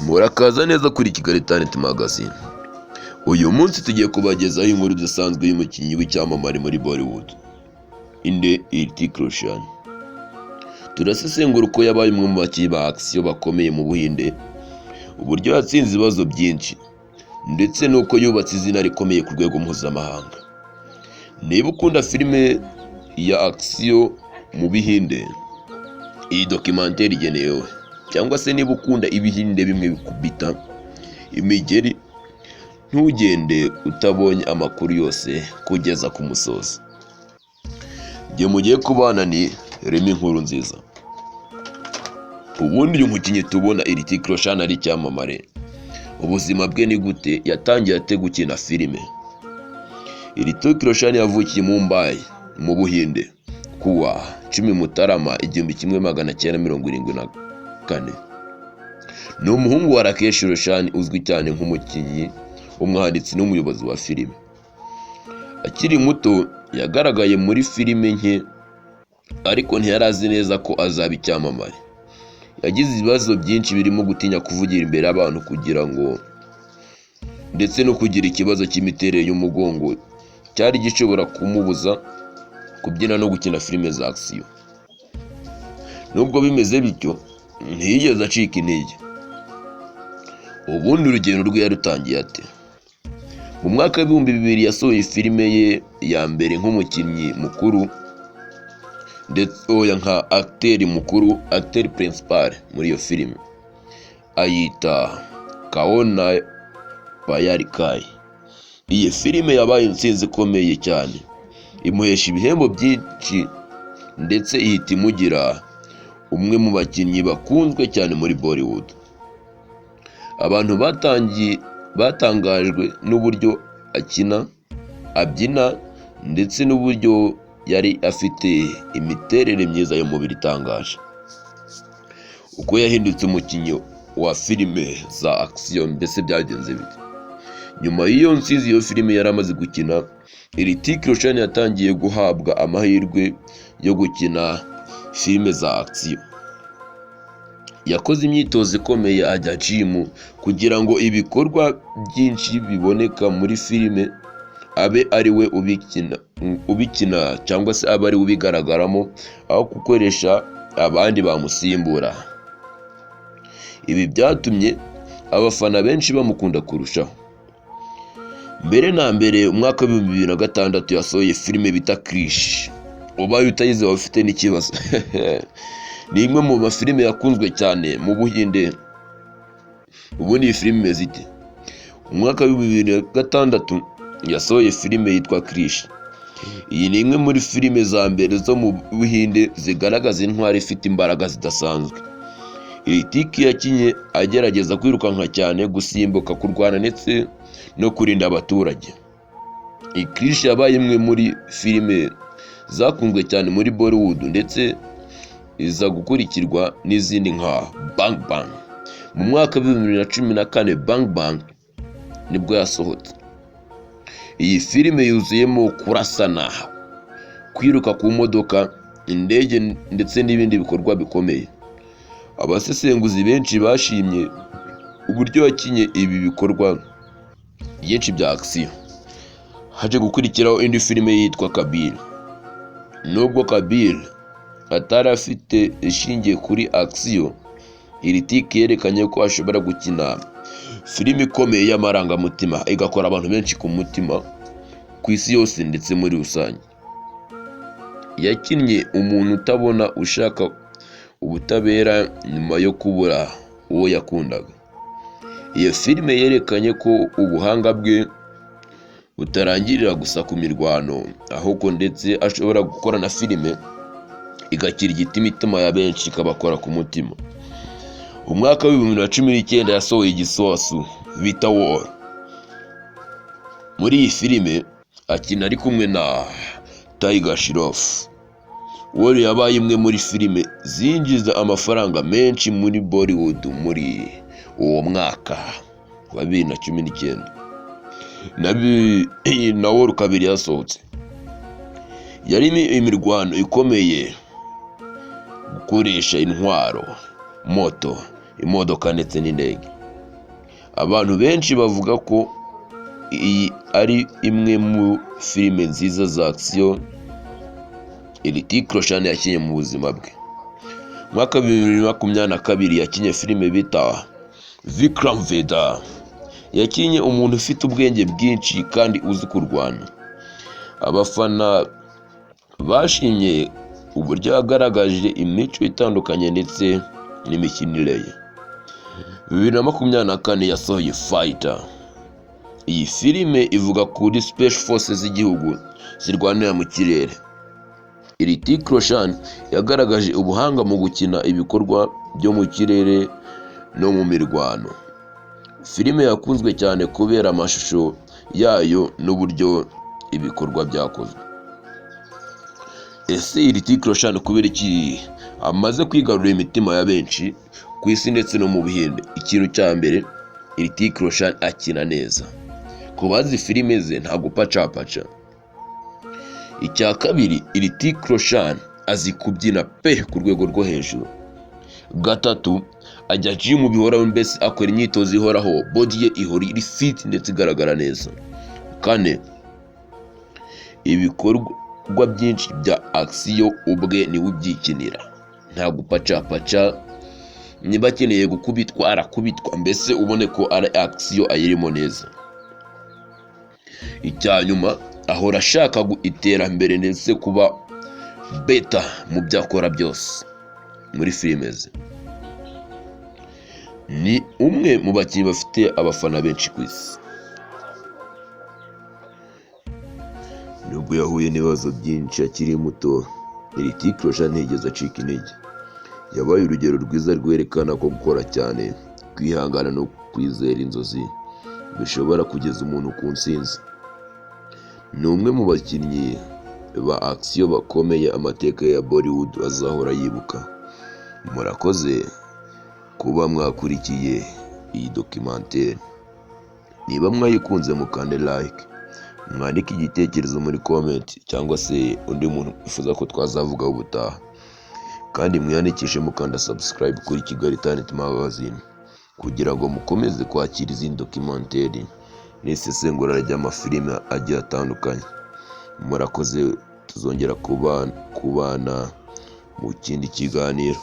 Murakaza neza kuri Kigali Talent Magazine. Uyu munsi tugiye kubagezaho inkuru idasanzwe y'umukinnyi w'icyamamare muri Bollywood, inde? Hrithik Roshan. Turasesengura uko yabaye umwe mu bakinnyi ba action bakomeye mu Buhinde, uburyo yatsinze ibibazo byinshi, ndetse n'uko yubatse izina rikomeye ku rwego mpuzamahanga. Niba ukunda filime ya action mu Bihinde, iyi documentaire igenewe, cyangwa se niba ukunda Ibihinde bimwe bikubita imigeri, ntugende utabonye amakuru yose kugeza ku musozo. Igihe mugiye kubana ni Remy Inkuru Nziza. Ubundi uyu mukinnyi tubona Hrithik Roshan ari icyamamare, ubuzima bwe ni gute? Yatangiye ate gukina filime? Hrithik Roshan yavukiye mu Mumbai mu Buhinde kuwa 10 Mutarama 1974. Ni umuhungu wa Rakesh Roshan, uzwi cyane nk'umukinnyi, umwanditsi n'umuyobozi wa filime. Akiri muto yagaragaye muri filime nke, ariko ntiyari azi neza ko azaba icyamamare. Yagize ibibazo byinshi birimo gutinya kuvugira imbere y'abantu kugira ngo ndetse no kugira ikibazo cy'imiterere y'umugongo cyari gishobora kumubuza kubyina no gukina filime za action. Nubwo bimeze bityo, ntiyigeze acika intege. Ubundi urugendo rwe yarutangiye ate? Mu mwaka w'2000 yasohoye filime ye ya mbere nk'umukinnyi mukuru, ndetse oya, nka acteur mukuru, acteur principal muri iyo filime, ayita Kaho Naa Pyaar Kya. Iyi filime yabaye intsinzi ikomeye cyane, imuhesha ibihembo byinshi, ndetse ihita imugira umwe mu bakinnyi bakunzwe cyane muri Bollywood. Abantu batangiye batangajwe n'uburyo akina, abyina, ndetse n'uburyo yari afite imiterere myiza y'umubiri itangaje. Uko yahindutse umukinnyi wa filime za action, mbese byagenze bite? Nyuma y'iyo nsinzi iyo filime yari amaze gukina, Hrithik Roshan yatangiye guhabwa amahirwe yo gukina filime za action. Yakoze imyitozo ikomeye, ajya gym, kugira ngo ibikorwa byinshi biboneka muri filime abe ari we ubikina cyangwa se abe ari we ubigaragaramo aho gukoresha abandi bamusimbura. Ibi byatumye abafana benshi bamukunda kurushaho. Mbere na mbere, umwaka w'2006 yasohoye filime bita Krrish. Ubaye utayizi waba ufite n'ikibazo. Ni imwe mu mafilime yakunzwe cyane mu Buhinde. Ubundi iyi filime imeze ite? Mu mwaka w'2006 yasohoye filime yitwa Krrish. Iyi ni imwe muri filime za mbere zo mu Buhinde zigaragaza intwari ifite imbaraga zidasanzwe. Hrithik yakinye agerageza kwirukanka cyane, gusimbuka, kurwana ndetse no kurinda abaturage. Iyi Krrish yabaye imwe muri filime zakunzwe cyane muri Bollywood, ndetse iza gukurikirwa n'izindi nka Bang Bang. Mu mwaka w'2014 Bang Bang nibwo yasohotse. Iyi filime yuzuyemo kurasana, kwiruka ku modoka, indege ndetse n'ibindi bikorwa bikomeye. Abasesenguzi benshi bashimye uburyo yakinye ibi bikorwa byinshi bya action. Haje gukurikiraho indi filime yitwa Kabir. Nubwo Kabir atari afite ishingiye kuri action, Hrithik yerekanye ko ashobora gukina filime ikomeye y'amarangamutima, igakora abantu benshi ku mutima ku isi yose ndetse muri rusange. Yakinnye umuntu utabona ushaka ubutabera nyuma yo kubura uwo yakundaga. Iyo filime yerekanye ko ubuhanga bwe butarangirira gusa ku mirwano, ahubwo ndetse ashobora gukora na filime igakirigita imitima ya benshi, ikabakora ku mutima. Umwaka w'2019 yasohoye igisasu bita War. Muri iyi filime akina ari kumwe na Tiger Shroff. War yabaye imwe muri filime zinjiza amafaranga menshi muri Bollywood muri uwo mwaka wa 2019. Na War 2 yasohotse yarimo imirwano ikomeye, gukoresha intwaro, moto, imodoka ndetse n'indege. Abantu benshi bavuga ko iyi ari imwe mu filime nziza za action Hrithik Roshan yakinnye mu buzima bwe. Mu mwaka wa 2022 yakinnye filime bita Vikram Vedha. Yakinnye umuntu ufite ubwenge bwinshi kandi uzi kurwana. Abafana bashimye uburyo yagaragaje imico itandukanye ndetse n'imikinire ye. 2024 yasohoye Fighter. Iyi filime ivuga kuri Special Forces z'igihugu zirwanira mu kirere. Hrithik Roshan yagaragaje ubuhanga mu gukina ibikorwa byo mu kirere no mu mirwano. Filime yakunzwe cyane kubera amashusho yayo n'uburyo ibikorwa byakozwe. Ese Hrithik Roshan kubera iki amaze kwigarurira imitima ya benshi ku isi ndetse no mu Buhinde? Ikintu cya mbere, Hrithik Roshan akina neza. Ku bazi filime ze, ntabwo pacapaca. Icya kabiri, Hrithik Roshan azi kubyina pe ku rwego rwo hejuru. Gatatu, ajya gym bihoraho, mbese akora imyitozo ihoraho, body ye ihora iri fit ndetse igaragara neza. Kane, ibikorwa byinshi bya action ubwe niwe ubyikinira, nta gupacapaca. Niba akeneye gukubitwa arakubitwa, mbese ubone ko ari action ayirimo neza. Icya nyuma, ahora ashaka iterambere ndetse kuba better mu byo akora byose muri filime ze. Ni umwe mu bakinnyi bafite abafana benshi ku isi. Nubwo yahuye n'ibibazo byinshi akiri muto, Hrithik Roshan ntiyigeze acika intege. Yabaye urugero rwiza rwerekana ko gukora cyane, kwihangana no kwizera inzozi bishobora kugeza umuntu ku ntsinzi. Ni umwe mu bakinnyi ba action bakomeye amateka ya Bollywood azahora yibuka. Murakoze kuba mwakurikiye iyi documentaire. Niba mwayikunze, mukande like, mwandike igitekerezo muri comment cyangwa se undi muntu wifuza ko twazavugaho ubutaha, kandi mwiyandikishe mukanda subscribe kuri Kigali Talent Magazine kugira ngo mukomeze kwakira izindi documentaire n'isesengura ry'amafilime agiye atandukanye. Murakoze, tuzongera kubana mu kindi kiganiro.